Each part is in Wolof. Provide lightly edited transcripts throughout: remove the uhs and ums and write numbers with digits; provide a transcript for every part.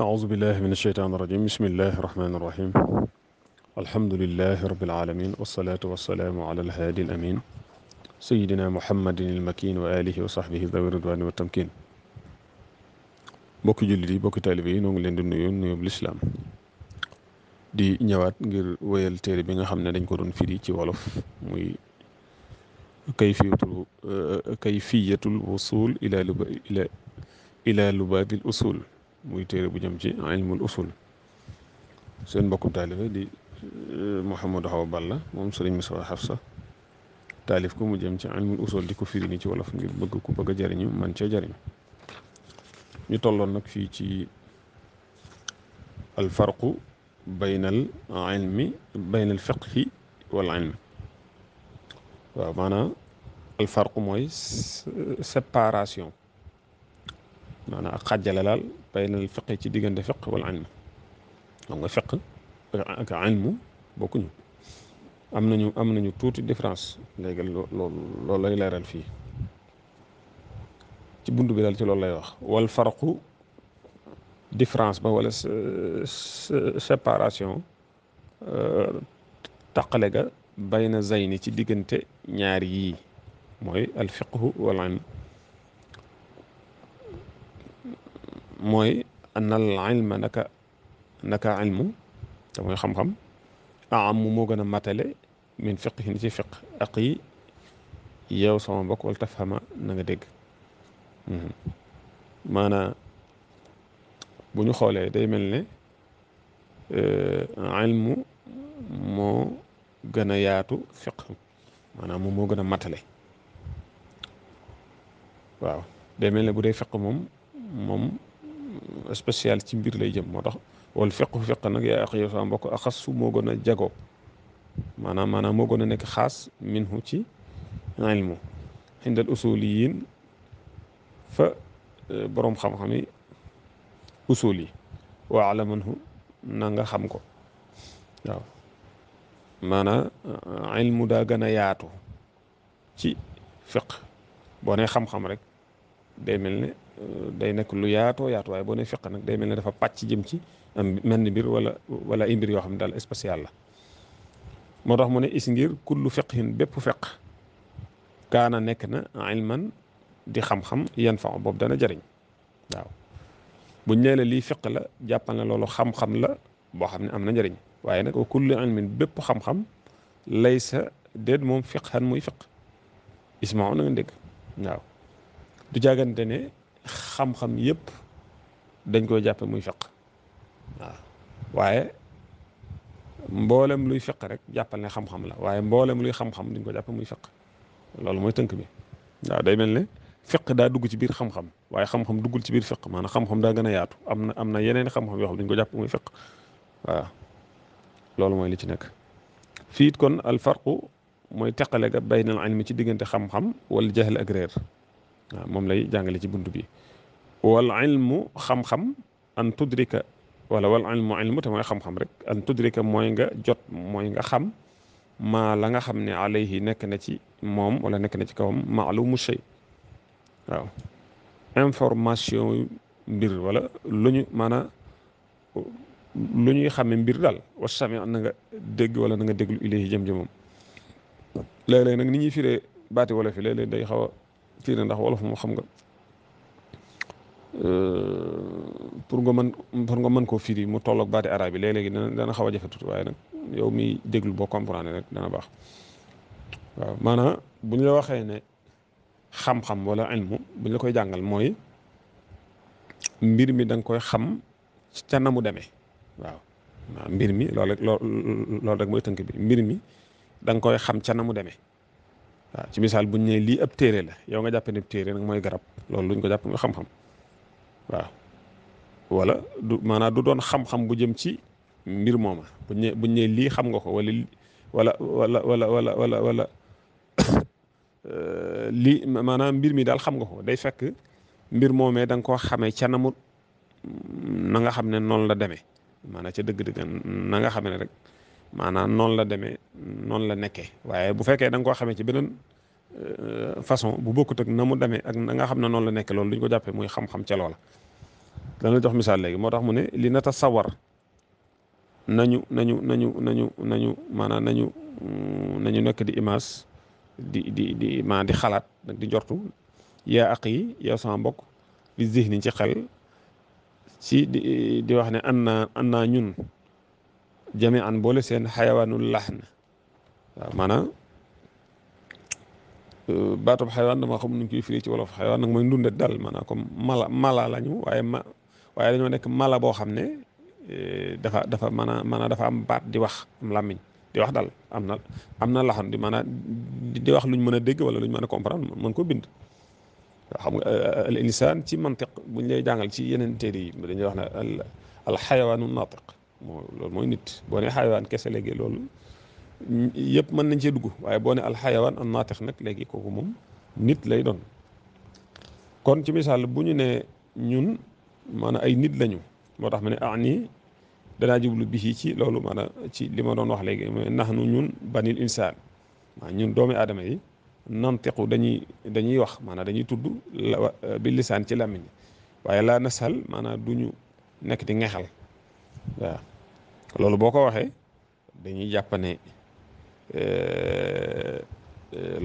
أعوذ بالله من الشيطان الرجيم بسم الله الرحمن الرحيم الحمد لله رب العالمين والصلاة والسلام على الهادي الأمين سيدنا محمد المكين وآله وصحبه ذوي الرضوان والتمكين bokki jullit yi bokki taalibe yi noo ngi leen di nuyu nuyub lislaam di ñëwaat ngir wéyal téere bi nga xam ne dañ ko doon firi ci wolof muy kayfiyatul wusul ila lubaabil usul muy téere bu jëm ci ilmul usul seen mbokkum taalibe di Mouhamadou Awa Balla moom sëriñ Moussa Hafsa taalif ko mu jëm ci ilmul usul di ko firi ni ci wolof ngir bëgg ku bëgg a jariñu man cee jariñ ñu tolloon nag fii ci alfarqu baynal ilmi baynal fiqhi wal ilmi waaw maanaam alfarqu mooy séparation maanaam ak xàjjale laal baynal fiqhi ci diggante fiq wal ilmi xam nga fiq ak ilmu bokkuñu am nañu tuuti différence léegi loolu lay leeral fii ci bunt bi daal ci loolu lay wax wal farqu différence ba wala séparation taqale ga bayna zayni ci diggante ñaar yii mooy al fiqhu wal ilm mooy anal ilma naka ilmu te mooy xam-xam am moo gën a matale min fiqhin ci fiq ak yi yow sama mbokk wala tafhama na nga dégg maanaam bu ñu xoolee day mel ne ilmu moo gën a yaatu fiq maanaam moom moo gën a matale waaw day mel ne bu dee fiq moom spécial ci mbir lay jëm moo tax wala fiq nag yaa ak yow sama mbokk axas su moo gën a jagoo maanaam moo gën a nekk xaas minhu ci ilmu xindal usuliyin fa boroom xam-xam yi usul yi wa alamanhu na nga xam ko waaw maanaam ilmu daa gën a yaatu ci fiq boo ne xam-xam rek day mel ne day nekk lu yaatoo yaatu waaye boo ne fiq nag day mel ne dafa pàcc jëm ci am mel ni mbir wala ay mbir yoo xam ne daal spécial la moo tax mu ne is ngir kullu fiqhin bépp fiq kaana nekk na ilman di xam-xam yan fa boobu dana jariñ waaw buñ nee la lii fiq la jàppal na loolu xam-xam la boo xam ne am na njëriñ waaye nag wa kullu ilmin bépp xam-xam laysa déet moom fiqhan muy fiq ismaaw na nga dégg waaw du jàggante ne xam-xam yëpp dañ koy jàppe muy fiq waaw waaye mboolem luy fiq rek jàppal ne xam-xam la waaye mboolem luy xam-xam duñ ko jàppe muy fiq loolu mooy tënk bi waaw day mel ne fiq daa dugg ci biir xam-xam waaye xam-xam duggul ci biir fiq maanaam xam-xam daa gën a yaatu am na yeneen xam-xam yoo xam duñ ko jàpp muy fiq waaw loolu mooy li ci nekk fii it kon al farqu mooy teqale ga baynal ilmi ci diggante xam-xam wala jahl ak réer waaw moom lay jàngale ci bunt bi wal ilmu xam-xam an tudrika wala wal ilmu te mooy xam-xam rek an tudrika mooy nga jot mooy nga xam maa la nga xam ne alayhi nekk na ci moom wala nekk na ci kawam maalumu shay waaw information mbir wala lu ñu maanaam lu ñuy xame mbir daal wa sami na nga dégg wala na nga déglu ilayhi jëm jëmam léeg-léeg nag ni ñuy firee baati wolof yi léeg-léeg day xaw a firi ndax wolof moo xam nga pour nga mën koo firi mu tolloog baati arabe yi léeg-léegi dana xaw a jafe tuuti waaye nag yow miy déglu boo comprendre rek dana baax waaw maanaam bu ñu la waxee ne xam-xam wala ilmu bu ñu la koy jàngal mooy mbir mi da nga koy xam ca na mu demee waaw mbir mi loolu rek mooy tënk bi mbir mi da nga koy xam ca na mu demee waaw ci misaal buñ ne lii ab téere la yow nga jàppe ne téere nag mooy garab loolu luñ ko jàpp mooy xam-xam waaw wala du maanaam du doon xam-xam bu jëm ci mbir mooma buñ ne lii xam nga ko wala lii maanaam mbir mi daal xam nga ko day fekk mbir moomee da nga koo xamee ca na nga xam ne noonu la demee maanaam ca dëgg-dëgg na nga xam ne rek maanaam noonu la demee noonu la nekkee waaye bu fekkee da nga koo xamee ci beneen façon bu bokkut ak na mu demee ak na nga xam ne noonu la nekkee loolu duñ ko jàppee muy xam-xam ca loola dana la jox misaal léegi moo tax mu ne li natasawar nañu maanaam nañu nekk di image di maanaam di xalaat nag di jortu yaa aq yi yow sama mbokk bi zihni ci xel ci di wax ne an naa ñun jami an boole seen xayawaanul laxn waaw maanaam baatub xayawaan dama xam nuñ koy firi ci wolof xayawaan nag mooy ndundet daal maanaam comme mala lañu waaye dañoo nekk mala boo xam ne dafa maanaam dafa am baat di wax am làmmiñ di wax daal am na laxan di maanaam di wax luñ mën a dégg wala luñ mën a comprendre mën ko bind xam nga al insaan ci mantiq buñ lay jàngal ci yeneen téere yi dañuy wax ne al xayawaanu naatiq loolu mooy nit boo ne xayawaan kese léegi loolu yëpp mën nañ cee dugg waaye boo ne al xayawaan an naatiq nag léegi kooku moom nit lay doon kon ci misaal bu ñu ne ñun maanaam ay nit lañu moo tax ma ne ani danaa jublu bi ci loolu maanaam ci li ma doon wax léegi nax nu ñun banil insaan ñun doomi aadama yi nantiqu dañuy wax maanaam dañuy tudd bi lisaan ci làmmiñ waaye laa nasal maanaam du ñu nekk di ngexal waaw loolu boo ko waxee dañuy jàpp ne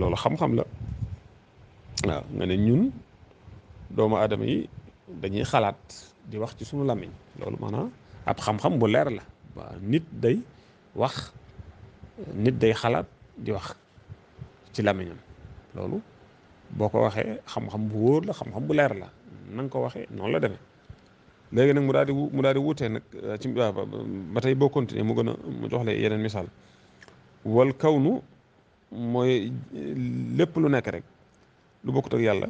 loolu xam-xam la waaw nga ne ñun doomu aadama yi dañuy xalaat di wax ci sunu làmmiñ loolu maanaam ab xam-xam bu leer la waaw nit day wax nit day xalaat di wax ci làmmiñam loolu boo ko waxee xam-xam bu wóor la xam-xam bu leer la na nga ko waxee noonu la demee léegi nag mu daal di wutee nag ci ba tey boo continuer mu gën a mu jox la yeneen misaal wal kawnu mooy lépp lu nekk rek lu bokkut ak yàlla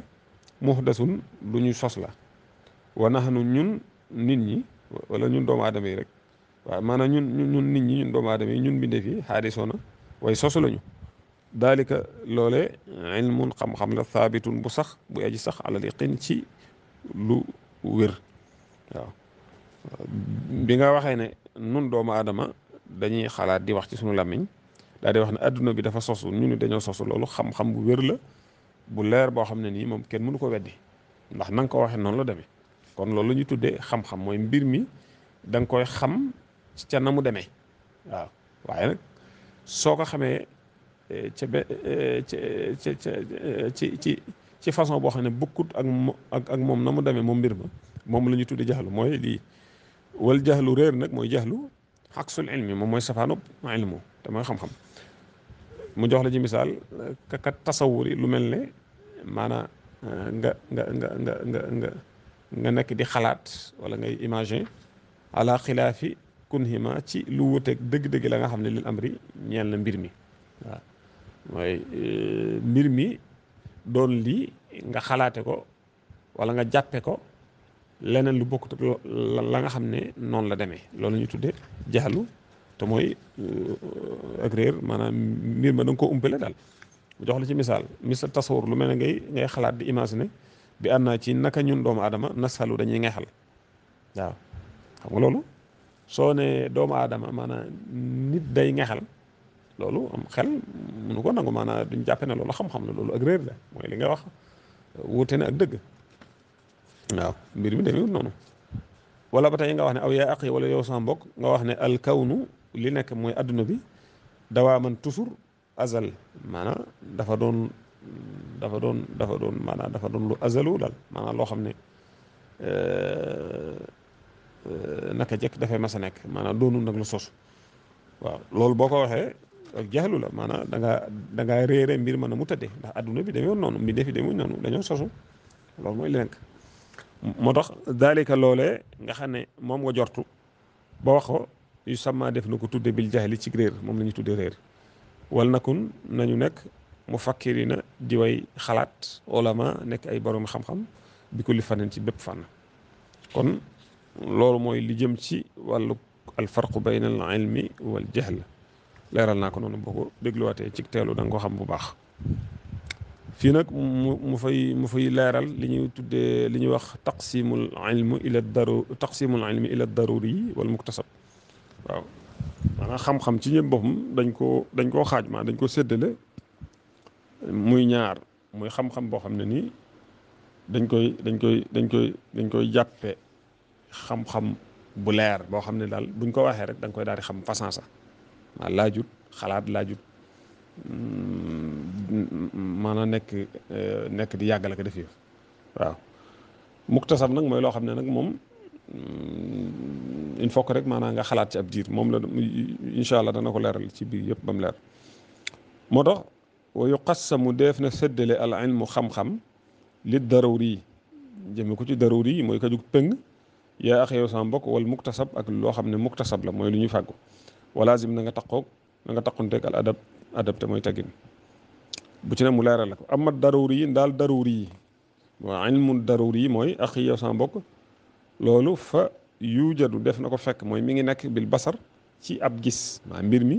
muhdasun lu ñu sos la wa nahnu ñun nit ñi wala ñun doomu aadama yi rek waaw maanaam ñun nit ñi ñun doomu aadama yi ñun bindee fi xaadisoona way sosu lañu daalika loole ilmun xam-xam la thaabitun bu sax bu aji sax alal yaqin ci lu wér waaw bi nga waxee ne nun doomu aadama dañuy xalaat di wax ci sunu làmmiñ daal di wax ne adduna bi dafa sosu ñu ni dañoo sosu loolu xam-xam bu wér la bu leer boo xam ne nii moom kenn mënu ko weddi ndax na nga ko waxee noonu la demee kon loolu la ñuy tuddee xam-xam mooy mbir mi da nga koy xam ca na mu demee waaw waaye nag soo ko xamee ca be ci façon boo xam ne bokkut ak moom na mu demee moom mbir ma moom la ñuy tuddee jaxlu mooy lii wal jaxlu réer nag mooy jaxlu xaqsul ilmi moom mooy safaanub ilmu te mooy xam-xam mu jox la ci misaal ka tasawuri lu mel ne maanaam nga nekk di xalaat wala ngay imaginer ala xilaafi kunhima ci lu wuteeg dëgg-dëgg la nga xam ne lil amri ñeel na mbir mi waaw mooy mbir mi doon lii nga xalaate ko wala nga jàppe ko leneen lu bokkut ak la nga xam ne noonu la demee loolu ñu tuddee jaxlu te mooy ak réer maanaam mbir ma da nga koo umpale daal mu jox la ci misaal tasawur lu mel ne ngay xalaat di imaginer bi ànd naa ci naka ñun doomu aadama nasalu dañuy ngexal waaw xam nga loolu soo ne doomu aadama maanaam nit day ngexal loolu am xel mënu ko nangu maanaam duñ jàppe ne loolu xam-xam la loolu ak réer la mooy li nga wax wuute na ak dëgg waaw mbir mi demee noonu wala ba tey nga wax ne aw yaa aqi wala yow sama mbokk nga wax ne alkawnu li nekk mooy adduna bi dawaa man toujours azal maanaam dafa doon maanaam dafa doon lu azalu daal maanaam loo xam ne naka jekk dafay mas a nekk maanaam doonul nag lu sosu waaw loolu boo ko waxee ak jaxlu la maanaam da ngaa réere mbir mën a mu tëddee ndax adduna bi demeewul noonu mbir fi demeewul noonu dañoo sosu loolu mooy li nekk moo tax daalika loolee nga xam ne moom nga jortu ba wax ko yu sama def na ko tudde bil jaxli ci réer moom la ñuy tudde réer wal nakun nañu nekk mu fakkirina di way xalaat ulama nekk ay borom xam-xam bi kulli fanen ci bépp fànn kon loolu mooy li jëm ci wàllu alfarqu bayna al ilmi wal jahl leeral naa ko noonu boo ko dégluwaatee ci teelu da nga ko xam bu baax fii nag mu fay leeral li ñuy tuddee li ñuy wax taqsimul ilmi ila daruri wal muktasab waaw maanaam xam-xam ci ñëpp boppam dañ koo xaaj maanaam dañ ko séddale muy ñaar muy xam-xam boo xam ne nii dañ koy jàppe xam-xam bu leer boo xam ne daal buñ ko waxee rek da nga koy daal di xam façon waaw laajut xalaat laajut maanaam nekk di yàggal ak def yëf waaw muktasab nag mooy loo xam ne nag moom il faut que rek maanaam nga xalaat ci ab diir moom la incha allah dana ko leeral ci biir yëpp ba mu leer moo tax wa yuqassamu def na séddale al ilmu xam-xam li daruri jëme ko ci daruri yi mooy ka jug pëng yaa ak yow sama mbokk wala muktasab ak loo xam ne muktasab la mooy lu ñuy fàggu walazim na nga taqoog na nga taqunteeg al adab te mooy teggin bu ci ne mu leeral la ko amma daruri yi daal daruri yi waa ilmu daruri yi mooy ak yow sama mbokk loolu fa yujadu def na ko fekk mooy mi ngi nekk bil basar ci ab gis maa mbir mi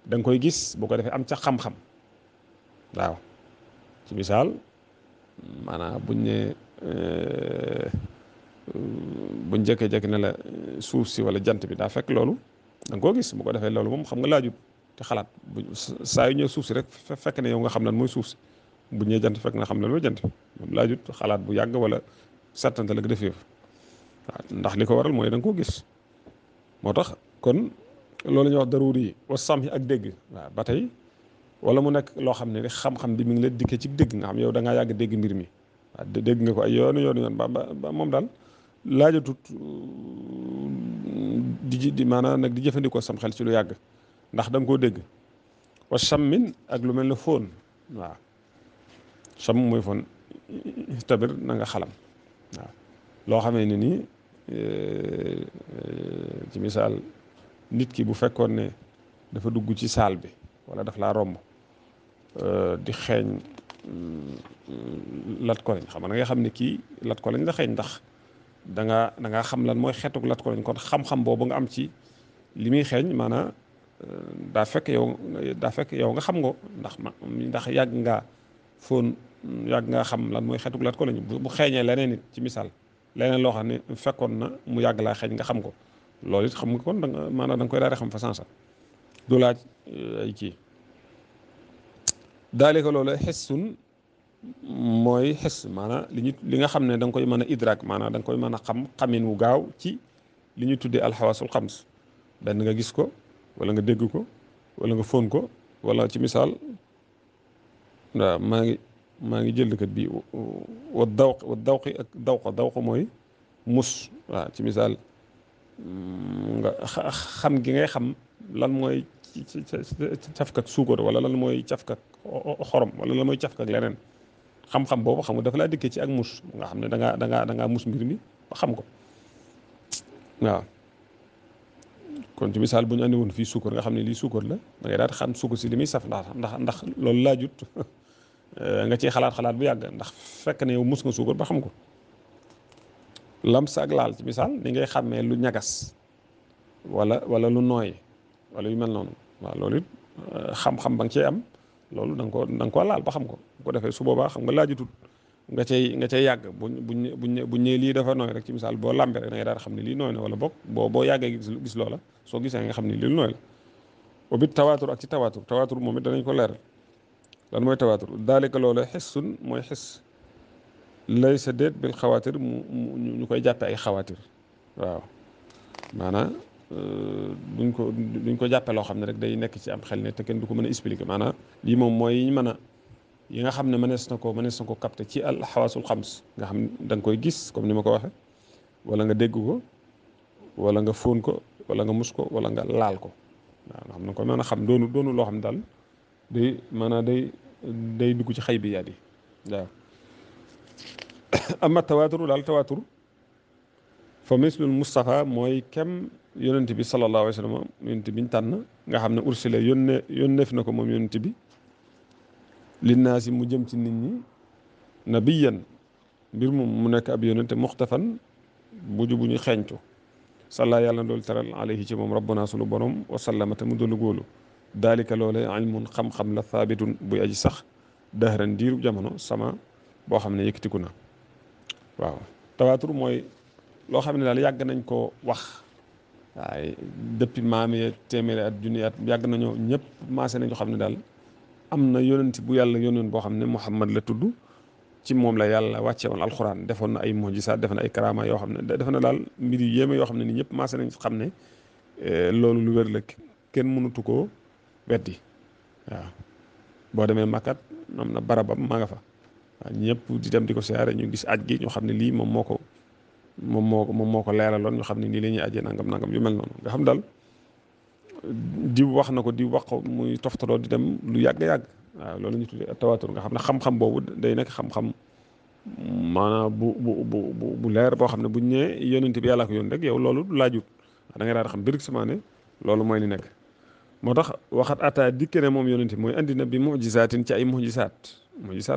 da nga koy gis boo ko defee am ca xam-xam waaw ci misaal maanaam buñ jékkee-jékki ne la suuf si wala jant bi daa fekk loolu da nga koo gis bu ko defee loolu moom xam nga laajut te xalaat bu saa yu ñëw suuf si rek fekk ne yow nga xam lan mooy suuf si bu ñëwee jant fekk nga xam lan mooy jant bi moom laajut xalaat bu yàgg wala settante la def yëf waaw ndax li ko waral mooy da nga koo gis moo tax kon loolu ñuy wax daruri yi wa samhi ak dégg waaw ba tey wala mu nekk loo xam ne rek xam-xam bi mi ngi la dikkee ci dégg nga xam yow da ngaa yàgg dégg mbir mi waaw dégg nga ko ay yoon ba moom daal laajatut di maanaam nag di jëfandikoo sam xel ci lu yàgg ndax da nga koo dégg wa chammin ak lu mel ne fóon waaw cham mooy fóon tabir na nga xalam waaw loo xamee ne nii ci misaal nit ki bu fekkoon ne dafa dugg ci saal bi wala daf laa romb di xeeñ lat ko lañ xam nga xam ne kii lat ko lañ la xeeñ ndax da nga xam lan mooy xeetuk lat ko lañ kon xam-xam boobu nga am ci li muy xeeñ maanaam daa fekk yow nga xam nga ndax yàgg ngaa foon yàgg ngaa xam lan mooy xeetuk lat ko lañ bu xeeñee leneen nit ci misaal leneen loo xam ne fekkoon na mu yàgg laa xeeñ nga xam ko loolu it xam nga kon maanaam da nga koy daal di xam fa sansa du laaj ay kii daale ko loolu xessun mooy xes maanaam li nga xam ne da nga koy mën a idraak maanaam da nga koy mën a xamin wu gaaw ci li ñuy tuddee alxawaasul xams benn nga gis ko wala nga dégg ko wala nga fóon ko wala ci misaal waaw maa ngi jël kat bi wa dawqi ak dawq mooy mus waaw ci misaal nga xam gi ngay xam lan mooy cafkat suukar wala lan mooy cafkat xorom wala lan mooy cafkat leneen xam-xam boobu xam nga dafa laa dikkee ci ak mus nga xam ne da ngaa mus mbir mi ba xam ko waaw kon ci misaal bu ñu andi woon fii suukar nga xam ne lii suukar la da ngay daal di xam suukar si li muy saf ndax loolu laajut nga ciy xalaat bu yàgg ndax fekk ne yow mus nga suukar ba xam ko lams ak laal ci misaal ni ngay xàmmee lu ñagas wala lu nooy wala yu mel noonu waaw loolu it xam-xam ba nga cee am loolu da nga koo laal ba xam ko bu ko defee su boobaa xam nga laajutut nga cay yàgg buñ ne lii dafa nooy rek ci misaal boo lambee rek da ngay daal xam ne lii nooy na wala bokk boo yàggee gis loola soo gisee nga xam ne lii lu nooy la obit tawaatur ak ci tawaatur moom it danañ ko leeral lan mooy tawaatur daalika loola xessun mooy xes lay sa déet bil xawaatir ñu koy jàppe ay xawaatir waaw maanaam duñ ko jàppe loo xam ne rek day nekk ci am xel ne te kenn du ko mën a expliquer maanaam lii moom mooy yi nga xam ne mënees na ko capter ci al xawaasul xams nga xam da nga koy gis comme ni ma ko waxe wala nga dégg ko wala nga fóon ko wala nga mus ko wala nga laal ko waaw nga xam ne ko mën a xam doonu loo xam ne daal day dugg ci xay bi yaat yi waaw ama tawaatur daal tawaatur fa mislul Mustafa mooy kem yonent bi sallallahu alayhi wa sallam yonent bi ñu tànn nga xam ne ursila yónneef na ko moom yonent bi linnaasi mu jëm ci nit ñi nabiyan mbir mu nekk ab yonente muxtafan bu ñu xeeñtu salla yàlla dool teral alayhi ci moom rabbuna sunu borom wasallama te mu doolu góolu daalika loole ilmun xam-xam la thaabitun buy aji sax dahran diiru jamono sama boo xam ne yëkkatiku na waaw tawaatur mooy loo xam ne daal yàgg nañ ko wax waaye depuis maami téeméeri at junni at yàgg nañoo ñëpp maase nañu xam ne daal am na yonent bu yàlla yónnoon boo xam ne Muhammad la tudd ci moom la yàlla wàcce woon alxuraan defoon na ay mujisaat def na ay karaama yoo xam ne def na daal mbir yu yéeme yoo xam ne ni ñëpp maase nañ xam ne loolu lu wér la kenn mënutu koo weddi waaw boo demee Makkat am na barabam maa nga fa waaw ñëpp di dem di ko siyaare ñu gis aj gi ñu xam ne lii moom moo ko leeraloon ñu xam ne nii la ñuy ajee nangam nangam yu mel noonu nga xam daal di wax na ko di wax ko muy toftaloo di dem lu yàgg-yàgg waaw loolu ñu tuddee tawaatur nga xam ne xam-xam boobu day nekk xam-xam maanaam bu leer boo xam ne buñ ñëwee yonent bi yàllaa ko yónni rek yow loolu laajut da ngay daal di xam directement ne loolu mooy li nekk moo tax waxat ata dikke ne moom yonent bi mooy andi na bi mujisaatin ci ay mujisaat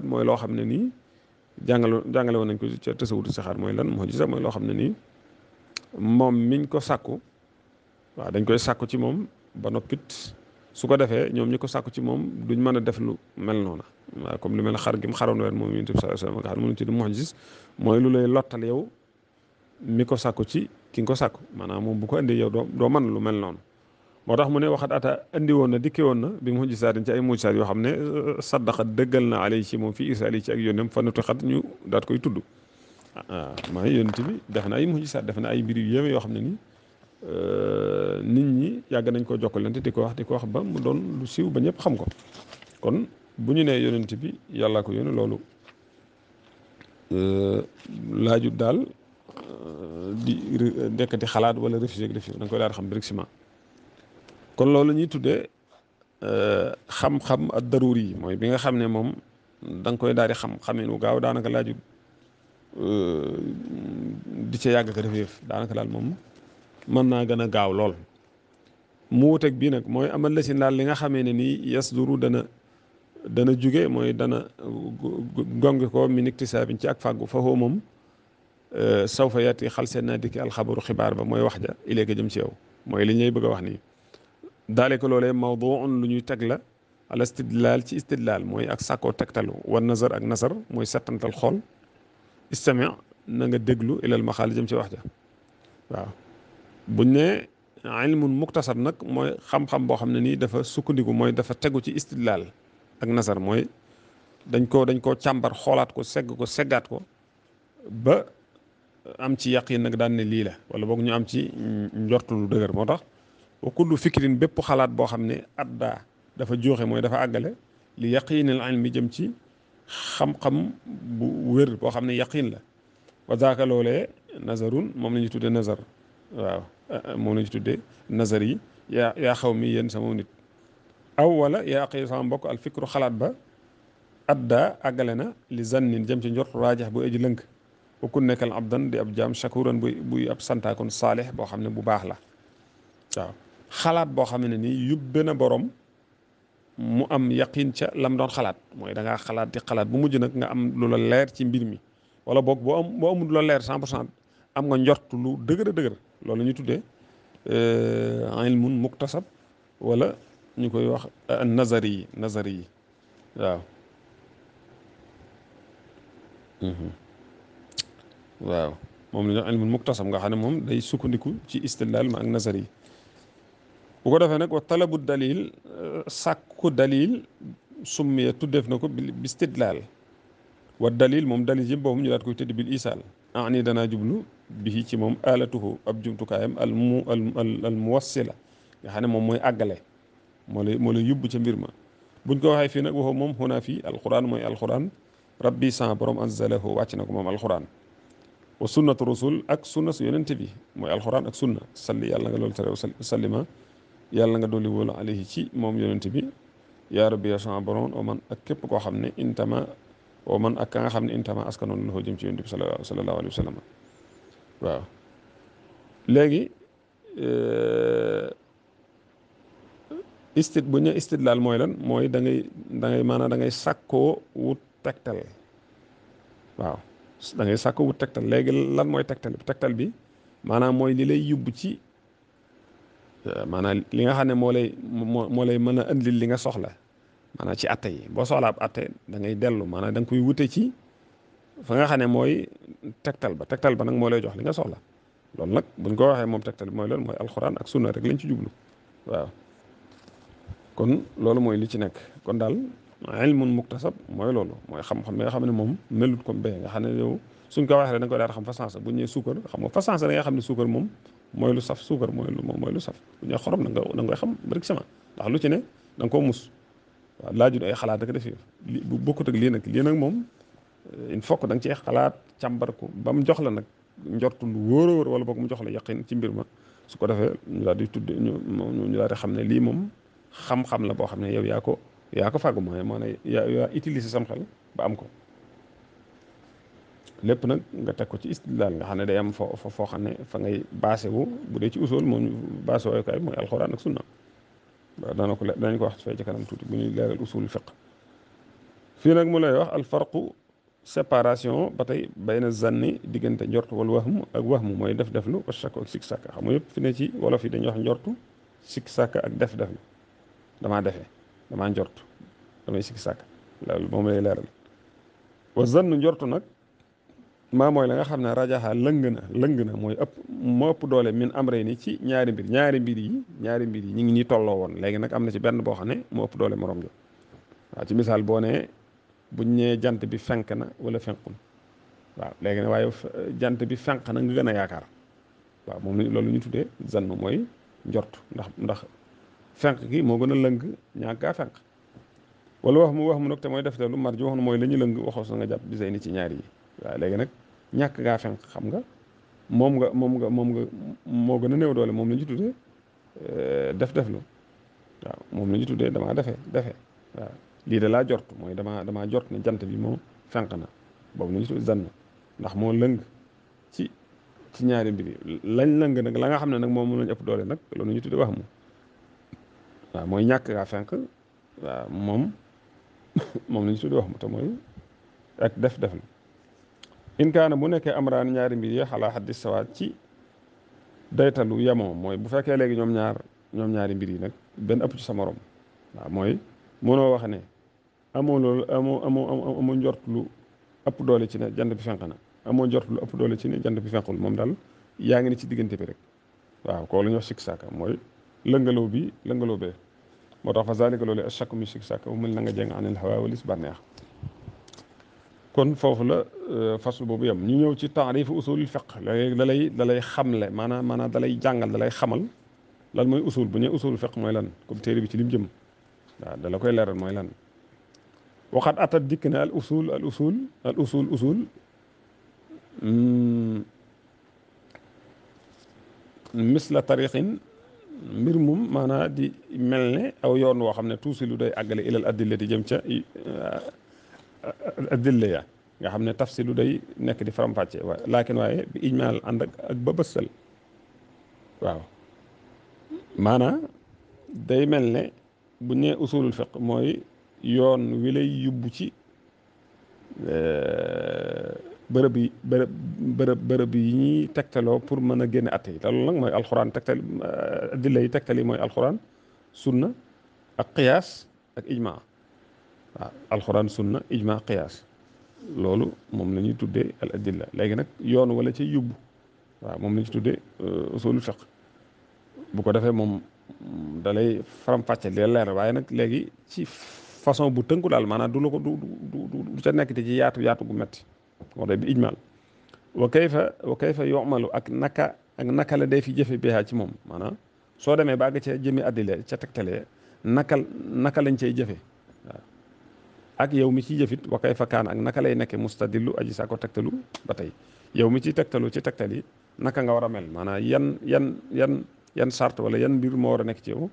mooy loo xam ne nii jàngale woon nañ ko ca tasawudu saxaar mooy lan mujisaat mooy loo xam ne nii moom miñ ko sàkku waaw dañ koy sàkku ci moom ba noppit su ko defee ñoom ñi ko sàkku ci moom duñ mën a def lu mel noona waaw comme lu mel ne xar gi mu xaroon weer moom yonent bi sallallahu alayhi wasallam nga xam ne mënuñ ci du mujis mooy lu lay lottal yow mi ko sàkku ci ki nga ko sàkku maanaam moom bu ko indi yow doo mën lu mel noonu moo tax mu ne waxat ata andi woon na dikke woon na bi mujisaatin ci ay mujisaat yoo xam ne saddaqa dëggal na alay ci moom fii isaali ci ak yónneem fa nuti xat ñu daat koy tudd waaw maa yonent bi def na ay mujisaat def na ay mbir yu yéeme yoo xam ne nii nit ñi yàgg nañ ko jokkalante di ko wax ba mu doon lu siiw ba ñëpp xam ko kon bu ñu nee yonent bi yàllaa ko yónni loolu laajut daal di nekkati xalaat wala réfugié da nga koy daal di xam directement kon loolu ñuy tuddee xam-xam ak daruri yi mooy bi nga xam ne moom da nga koy daal di xamee nu gaaw daanaka laajut di ca yàgg ko def yëf daanaka daal moom mën naa gën a gaaw lool mu wuteeg bii nag mooy amal la si daal li nga xamee ne nii yasduru dana jóge mooy dana gongi ko min iktisaabin ci ak fàggu fa xoo moom saw fa yati xal seen naa dikki alxabaru xibaar ba mooy wax ja ileeka jëm ci yow mooy li ñuy bëgg a wax nii daale ko loolee mawduun lu ñuy teg la al istidlaal ci istidlaal mooy ak sàkkoo tegtalu wan nazar ak nazar mooy settantal xool istami na nga déglu ilal maxaal jëm ci wax ja waaw buñ ne ilmun muktasab nag mooy xam-xam boo xam ne nii dafa sukkandiku mooy dafa tegu ci istidlaal ak nazar mooy dañ koo càmbar xoolaat ko seggaat ko ba am ci yaqin nag daan ne lii la wala boog ñu am ci njortu lu dëgër moo tax wa kullu fikrin bépp xalaat boo xam ne adda dafa jooxe mooy dafa àggale li yaqinil ilmi jëm ci xam-xam bu wér boo xam ne yaqin la wa zaaka loolee nazarun moom la ñu tuddee nazar waaw moom la ñu tuddee nazar yi yaa xaw mi yéen sama nit aw wala yaa xëy sama mbokk al fikru xalaat ba adda àggale na li zannin jëm ci njort raajax bu aji lënk bu ku nekkal abdan di ab jaam shakuran buy ab santaakoon saalix boo xam ne bu baax la waaw xalaat boo xam ne nii yóbbe na borom mu am yaqin ca lam doon xalaat mooy da ngaa xalaat di xalaat bu mujj nag nga am lu la leer ci mbir mi wala boog boo amul lu la leer 100% am nga njort lu dëgër a dëgër loolu ñu tuddee ilmun muktasab wala ñu koy wax nazari yi waaw waaw moom la ñu wax ilmun muktasab nga xam ne moom day sukkandiku ci istidlaal ma ak nazari yi bu ko defee nag wa talabu dalil sàkku dalil summiya tuddeef na ko bi istidlaal wa dalil moom dalil yëpp boobu ñu daat koy tëdd bil isaal ani danaa jublu bi ci moom alatuhu ab jumtukaayam al muwassila nga xam ne moom mooy àggale moo lay yóbbu ca mbir ma buñ ko waxee fii nag waxoo moom xunaa fii alquran mooy alquran rabbi san borom anzalahu wàcc na ko moom alquran wa sunnatu rasul ak sunna su yonente bi mooy alquran ak sunna salli yàlla nga loolu terew sallima yàlla nga dolli wóolu alayhi ci moom yonente bi yaa rabbi ya san borom o man ak képp koo xam ne intama o man ak ka nga xam ne intama askanoon la ko jëm ci yonente bi sallallahu alayhi wa sallam waaw léegi bu ñu istidlaal mooy lan mooy da ngay maanaam da ngay sàkkoo wut tegtal waaw da ngay sàkkoo wut tegtal léegi lan mooy tegtal bi maanaam mooy li lay yóbbu ci maanaam li nga xam ne moo lay mën a andil li nga soxla maanaam ci atte yi boo soxlaa ab atte da ngay dellu maanaam da nga koy wute ci fa nga xam ne mooy tegtal ba nag moo lay jox li nga soxla loolu nag buñ ko waxee moom tegtal bi mooy loolu mooy alxuraan ak sunna rek lañ ci jublu waaw kon loolu mooy li ci nekk kon daal ilmun muktasab mooy loolu mooy xam-xam bi nga xam ne moom melut comme bee nga xam ne yow suñ ko waxee rek da nga koy daal di xam fa sens bu ñu nee suukar xam nga fa sens da nga xam ne suukar moom mooy lu saf suukar mooy lu saf bu ñu nee xorom da nga koy xam directement ndax lu ci ne da nga koo mus waaw laajut ay xalaat rek def li bu bokkut ak lii nag moom il faut que da nga cee xalaat càmbar ko ba mu jox la nag njortu lu wóor a wóor wala boog mu jox la yaqin ci mbir ma su ko defee ñu daal di tudde ñu daal di xam ne lii moom xam-xam la boo xam ne yow yaa ko fàggu mooy maanaam yaa utiliser sam xel ba am ko lépp nag nga teg ko ci istidlaal nga xam ne day am foo xam ne fa ngay basé wu bu dee ci usul moom basé wooyukaay mooy alxuraan ak sunna waaw danañ ko wax fee ci kanam tuuti bu ñuy leeral usul fiq fii nag mu lay wax al farqu séparation ba tey bayna zanni diggante njort wala waxmu ak waxmu mooy def-deflu wa shakk ak sikk sàkk xam nga yëpp fi ne ci wolof yi dañuy wax njortu sikk sàkk ak def-deflu damaa defee damaa njort damay sikk sàkk loolu moom lay leeral wa zannu njortu nag maa mooy la nga xam ne rajaxa lëng na mooy moo ëpp doole min amray ni ci ñaari mbir yi ñu ngi nii tolloo woon léegi nag am na ci benn boo xam ne moo ëpp doole morom jo waaw ci misaal boo nee buñ ñee jant bi fenk na wala fenkul waaw léegi nag waaye jant bi fenk na nga gën a yaakaar waaw moom loolu ñu tuddee zann mooy njort ndax fenk gi moo gën a lëng ñaag gaa fenk wala wax mu nag te mooy def te lu mar ji wax na mooy la ñu lëng waxoo sa nga jàpp bi say ni ci ñaari yi waaw léegi nag ñàkk gaa fenk xam nga moom nga moo gën a néew doole moom la ñu tuddee def-deflu waaw moom la ñu tuddee damaa defe waaw lii de laa jort mooy damaa jort ne jant bi moom fenk na boobu la ñu tuddee zann ndax moo lëng ci ñaari mbir yi lañ lëng nag la nga xam ne nag moom lañ ëpp doole nag loolu la ñu tuddee wax mu waaw mooy ñàkk gaa fenk waaw moom la ñu tuddee wax mu te mooy ak def-deflu in kaana bu nekkee amraan ñaari mbir yi xalaa xaddi sawaat ci daytalu yemoo mooy bu fekkee léegi ñoom ñaari mbir yi nag benn ëpp ci sa morom waaw mooy mënoo wax ne amoo loolu amoo njort lu ëpp doole ci ne jant bi fenk na amoo njort lu ëpp doole ci ne jant bi fenkul moom daal yaa ngi ne ci diggante bi rek waaw kooku la ñuy wax sikk sàkka mooy lëngaloo bee moo tax fa zalika loolu achakku mi sikk sàkka bu mel na nga jeng anil hawa walis bànneex kon foofu la faslu boobu yem ñu ñëw ci taarifu usulul fiqh léegi da lay xamle maanaam da lay jàngal da lay xamal lan mooy usul bu ñu usulul fiqh mooy lan comme téere bi ci lim jëm waaw da la koy leeral mooy lan waxat atat dikk ne al usul misla tariqin mbir mum maanaa di mel ne aw yoon woo xam ne tuusilu day àggale ilal adillati jëm ca adilla ya nga xam ne tafsilu day nekk di faram-fàcce waaye bi ijmaal ànd ak ba bësal waaw maanaa day mel ne bu ñee usulul fiqh mooy yoon wi lay yóbbu ci bërëb yi ñuy tegtaloo pour mën a génne atte yi te loolu nag mooy alxuraan adilla yi tegtal yi mooy alxuraan sunna ak qiyaas ak ijma waaw alxuraan sunna ijma qiyaas loolu moom la ñuy tuddee al adilla léegi nag yoon wala ci yóbbu waaw moom la ñuy tuddee usulul fiqh bu ko defee moom da lay faram-fàcce leer waaye nag léegi ci façon bu tënku daal maanaam du ca nekk te ci yaatu gu metti moo tax bi ijmal wa kayfa yu'malu ak naka la day fi jëfe biha ci moom maanaam soo demee ba nga ca jëmi addile ca tegtalee naka lañ cay jëfe waaw ak yow mi ciy jëfit wa kayfa kaan ak naka lay nekke mustadillu aji saa ko tegtalu ba tey yow mi ciy tegtalu ci tegtal yi naka nga war a mel maanaam yan sart wala yan mbir moo war a nekk ci yow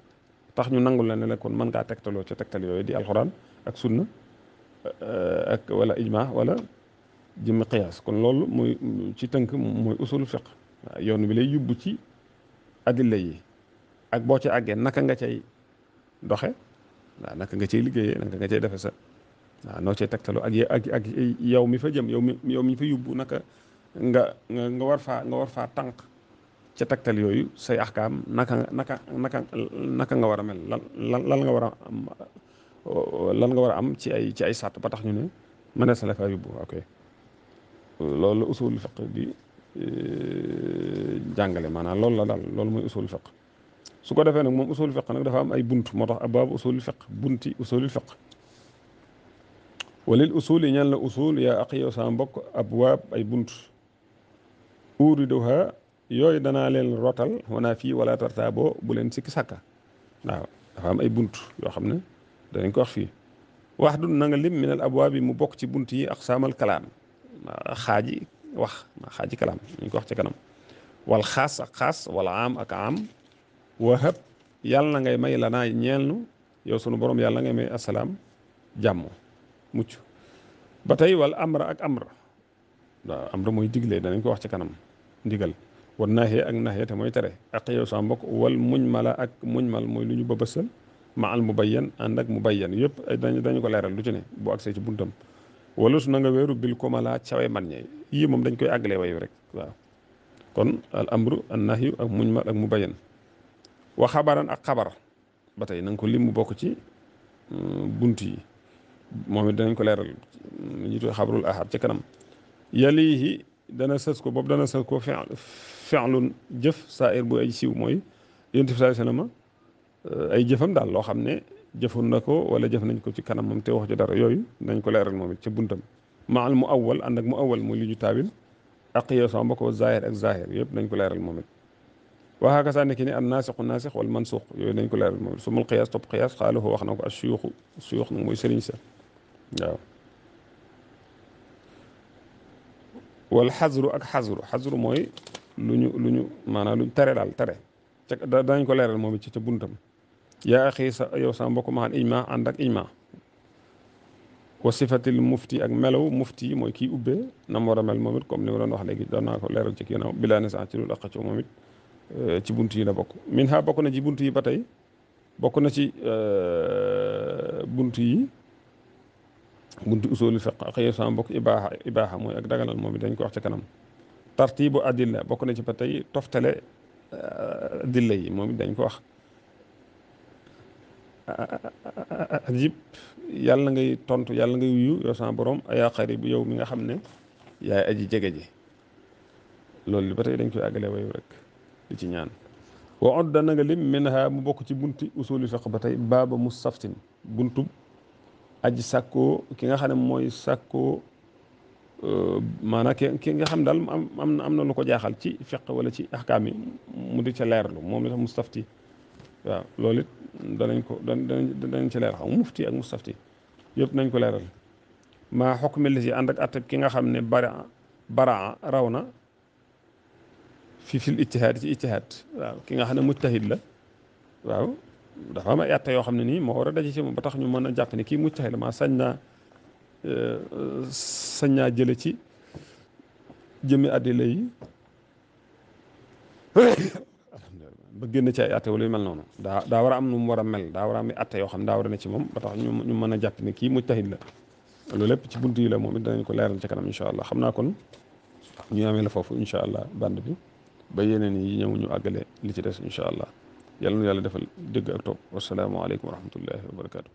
tax ñu nangul la ne la kon mën ngaa tegtaloo ca tegtal yooyu di alxuraan ak sunna ak wala ijma wala jëmmi qiyaas kon loolu mooy ci tënk mooy usul fiqh waaw yoon bi lay yóbbu ci adilla yi ak boo ci àggee naka nga cay doxe waaw naka nga cay liggéeyee naka nga cay defe sa waaw noo cay tegtaloo ak yow mi fa jëm yow mi fa yóbbu naka nga war faa tànq ca tegtal yooyu say axkaam naka nga war a mel lan nga war a am lan nga war a am ci ay sàtt ba tax ñu ne mënees la faa yóbbu ok loolu la usul fiqh di jàngale maanaam loolu la daal loolu mooy usul fiqh su ko defee nag moom usul fiqh nag dafa am ay bunt moo tax abwaabu usul fiqh bunti usul fiqh walil usul yi ñaan la usul yaa aqi yow sama mbokk abwaab ay bunt uriduha yooyu danaa leen rotal wana fii wala tartaaboo bu leen sikki sàkka waaw dafa am ay bunt yoo xam ne danañ ko wax fii wax du na nga lim minal abwaab yi mu bokk ci bunt yi aqsaamal kalaam xaaji wax xaaji kalaam ñu ko wax ci kanam wal xaas ak xaas wala am ak am wahab yàlla na ngay may la naa ñeel nu yow sunu borom yàlla na ngay may asalaam jàmm mucc ba tey wal amra ak amra waaw amra mooy digle danañ ko wax ci kanam ndigal wan naaxee ak naaxee te mooy tere ak yow sa mbokk wal muñ mala ak muñ mal mooy lu ñu bëbësal ma al mu bayyan ànd ak mu bayyan yëpp dañu ko leeral lu ci ne bu agsee ci buntam wala su na nga wéeru bil komala cawe man ñe yii moom dañ koy àggalee wayu rek waaw kon al amru an nahyu ak muñ mal ak mu bayyan wa xabaran ak xabar ba tey na nga ko lim mu bokk ci bunt yi moom it danañ ko leeral ñu tuddee xabarul ahad ci kanam yalihi dana sës ko boobu dana sës ko fi'lun jëf saa'ir bu ay siiw mooy yonent bi sallallahu alayhi wasallam ay jëfam daal loo xam ne jëfoon na ko wala jëf nañ ko ci kanam moom te wax ci dara yooyu dañ ko leeral moom it ca buntam maal mu awwal ànd ak mu awwal mooy li ñu taawil ak yow sama mbokk zahir ak zahir yëpp dañ ko leeral moom it waxaaka saa nekki ni an naasixu naasix wala mansuux yooyu dañ ko leeral moom it su mul xiyaas topp xiyaas xaaluhu wax na ko as suyuuxu suyuux nag mooy sëriñ sa waaw wal xasru ak xasru mooy lu ñu maanaam luñ tere daal tere ca dañ ko leeral moom it ci ca buntam yaa axi sa yow sama mbokk ma ijma ànd ak ijma wa sifatil mufti ak melaw mufti mooy kii ubbee na mu war a mel moom it comme ni ma doon wax léegi doon naa ko leeral ci ginnaaw bilaa ne sax ci loolu aqacoo moom it ci bunt yi la bokk min ha bokk na ci bunt yi ba tey bokk na ci bunt yi buntu usulul fiqh ak yow sama mbokk ibaaxa mooy ak daganal moom it dañ ko wax ci kanam tartibu adilla bokk na ci ba tey toftale adilla yi moom it dañ ko wax ajib yàlla ngay tontu yàlla ngay wuyu yow sama borom ayaa xarib yow mi nga xam ne yaay aji jege ji loolu ba tey dañ koy àggale wayu rek di ci ñaan wa odda na nga lim minha mu bokk ci bunti usulul fiqh ba tey baaba mustaftin buntu aji sàkkoo ki nga xam ne mooy sàkkoo maanaam ki nga xam daal am na lu ko jaaxal ci fiqh wala ci ahkaam yi mu di ca leerlu moom la tax mustafti waaw loolu it danañ ci leer xam mufti ak mustafti yëpp nañ ko leeral maa xukmi li si ànd ak attab ki nga xam ne baraa raw na fil ijtihaad ci ijtihaad waaw ki nga xam ne mujtahid la waaw dafa am ay atte yoo xam ne nii moo war a daje ci moom ba tax ñu mën a jàpp ne kii mujtahid la maa sañ naa jële ci jëmmi addila yi ba génn ci ay atte wala yu mel noonu daa war a am nu mu war a mel daa war a am atte yoo xam daa war a ne ci moom ba tax ñu mën a jàpp ne kii mujtahid la loolu lépp ci buntu yi la moom it danañ ko leeral ci kanam incha allah xam naa kon ñu amee la foofu incha allah band bi ba yeneen yi ñëw ñu àggale li ci des incha allah yàlla na yàlla defal dégg ak topp wasalaamaaleykum wa rahmatullahi wa barakaatu.